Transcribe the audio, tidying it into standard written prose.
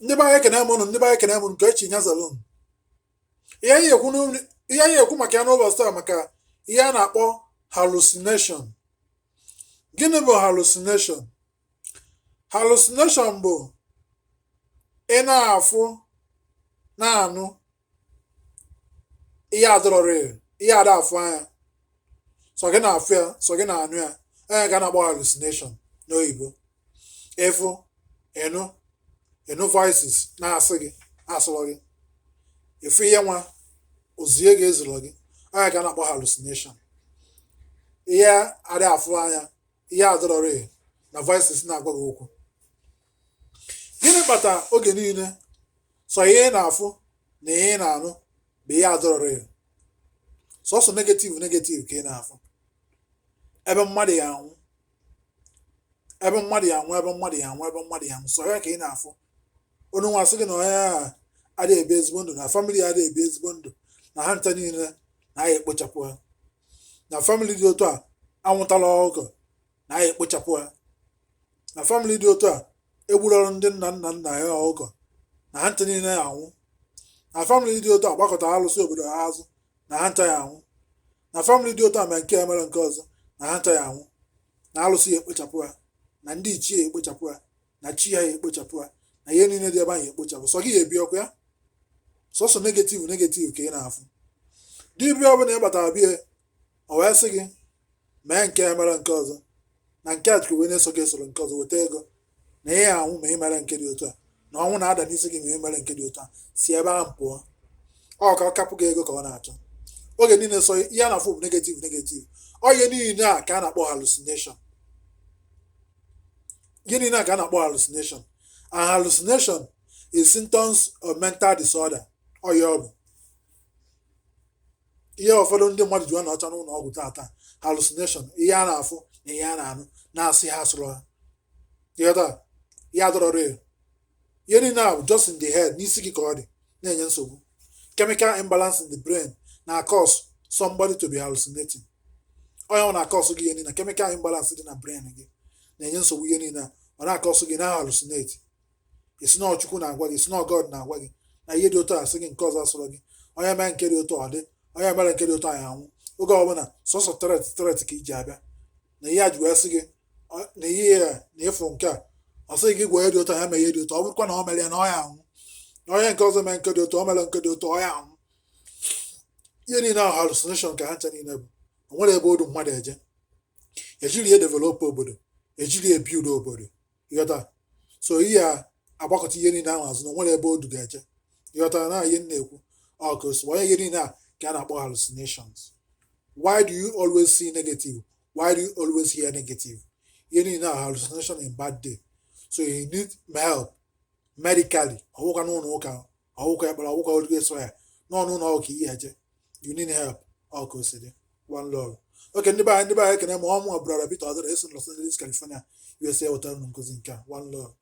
Ndị be anyị, ekene m ụnụ. Ndị be anyị, ekene m ụnụ. Nke echi nyazalụ unu. Ihe anyị ekwu maka ya n'ụbọchị taa, maka ihe a na-akpọ hallucination. Gịnị bụ hallucination? Hallucination bụ ị na-afụ, na-anụ ihe adọrọ real, ihe ada afụ anya, sọ gị na-afụ ya, sọ gị na-anụ ya. Onye ka a na-akpọ hallucination n'oyibo. Ịfụ, ịnụ voices na-asị gị asụrọ gị, ịfụ ihe nwa ozie gị ezụrọ gị, onye ka a na-akpọ hallucination. Ihe adị afụ anya, ihe adọrọ real na voices na-agwa gị okwu. Gịnị kpata oge niile sọ ihe ị na-afụ na ihe ị na-anụ bụ ihe adọrọ real, sọsọ negative negative ka ị na-afụ? Ebe mmadụ ya anwụ, ebe mmadụ ya anwụ, ebe mmadụ ya anwụ, ebe mmadụ ya anwụ, sọ ya ka ị na-afụ. Onye nwa asị gị na onye a adịghị ebi ezigbo ndụ, na family ya adịghị ebi ezigbo ndụ, na ha ncha niile na ya ekpochapụ ha, na family dị otu a anwụtala ọkụkọ, na ya ekpochapụ ha, na family dị otu a egburu ọrụ ndị nna nna nna ya ọkụkọ, na ha ncha niile ya anwụ, na family dị otu a gbakọtara alụsị obodo ha azụ, na ha ncha ya anwụ, na family dị otu a mee nke a, mere nke ọzọ, na ha ncha ya anwụ, na alụsị ya ekpochapụ ha, na ndị ichie ya ekpochapụ ha, na chi ya ya ekpochapụ ha, na ihe niile dị ebe ahụ ya ekpochapụ. Sọ gị ya ebi ọkụ ya, sọsọ negative negative ka ị na-afụ. Dibịa ọbụla ị batara bie, o wee sị gị mee nke a, mere nke ọzọ, na nke a wee na-eso gị esoro nke ọzọ, weta ego, na ihe anwụ ma ị mere nke dị otu a, na ọnwụ na-ada n'isi gị ma ị mere nke dị otu a. Si ebe ahụ pụọ. Ọ ka ọ kapụ gị ego ka ọ na-achọ. Oge niile sọ ihe a na-afụ bụ negative negative. Ọ ihe niile a ka a na-akpọ hallucination. Ihe niile a ka a na-akpọ hallucination, and hallucination is symptoms of mental disorder. Ọ ya ọ bụ ihe ụfọdụ ndị mmadụ ji na ọcha n'ụlọ ọgwụ tata, hallucination, ihe a na-afụ na ihe a na-anụ na-asị ha asụrụ ha. Ịghọta? Ihe adọrọ real. Ihe niile a bụ just in the head, n'isi gị ka ọ dị na-enye nsogbu. Chemical imbalance in the brain na cause somebody to be hallucinating. Onye ọ na-acause gị ihe niile, chemical imbalance dị na brain gị na-enye nsogbu. Ihe niile a, ọ na-acause gị na hallucinate. Isi na Chukwu na-agwa gị, isi na God na-agwa gị na ihe dị otu a, asị gị nke ọzọ asụrụ gị. Onye mee nke dị otu ọ dị, onye mere nke dị otu anyị anwụ. Oge ọbụla sọsọ threat threat ka iji abịa na ihe a ji wee sị gị na ihe a na ịfụ nke a, ọ sịghị gị gwa ihe dị otu a, ya mee ihe dị otu ọ bụrụkwa na ọ mere ya na ọ ya anwụ. Onye nke ọzọ mee nke dị otu ọ, mere nke dị otu, ọ ya anwụ. Ihe niile ahụ hallucination ka ha ncha niile bụ. O nwere ebe odu mmadụ eje ejiri ya develop obodo, ejiri ya build obodo. Ịghọta? So ihe a agbakọta ihe niile ahụ azụ na o nwere ebe odu ga-eje. Ịghọtara na ihe m na-ekwu? Ọ ka o onye ihe niile a ka a na-akpọ hallucinations. Why do you always see negative? Why do you always hear negative? Ihe niile a hallucination in bad day. So you need help medically. Ọwụkwa n'ụlọ ụka, ọwụkwa ekpere, ọwụkwa oriri eso ya n'ọnụ ụlọ ọgwụ ka ihe eje. You need help. Ọ ka o si dị. One love. Oke ndị be anyị, ndị be anyị, ekene ma ọmụ brother Peter Odora esi Los Angeles, California, USA, wetara unu nkụzi nke a. One love.